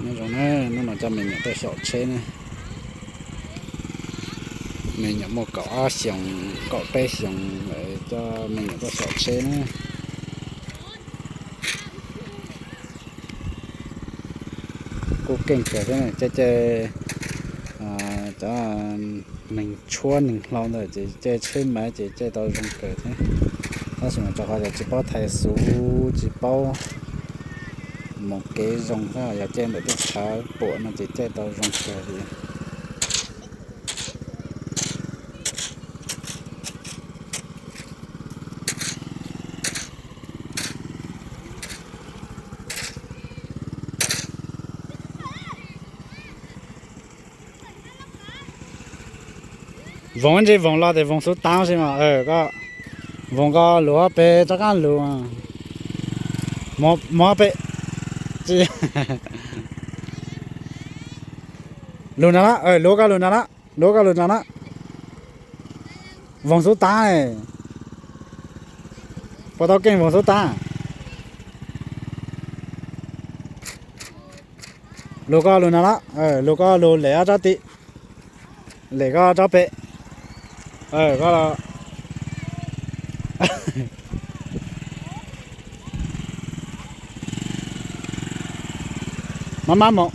Nyob zoo na, hnub no coj me nyuam tuaj xyaum tsheb na. Me nyuam muaj kaum ob xyoos, kaum peb xyoos lawm, coj me nyuam tuaj xyaum tsheb na. Kuj keej kawg thiab, caij caij cov neeg tshuab neeg hlau ntawd ces caij tsheb mas ces caij tau zoo kawg thiab. Tab sis mas rau qhov yog tsis paub thaiv xuv, tsis paub mus kev zoo thiab, yog caij ntawm tej tshav puam no ces caij tau zoo kawg li. Voos ntsis voos los tes voos xub taab si mas, koj voos ko lug ob peg rov qaab lug, moog ob peg, lug nrag lab, lug koj lug nrag lab, lug koj lug nrag lab, voos xub taab, puas tau keej voos xub taab. Lug koj lug nrag lab, lug koj lug lem ob tsob tim, lem koj tsob pem, koj maj maj moog,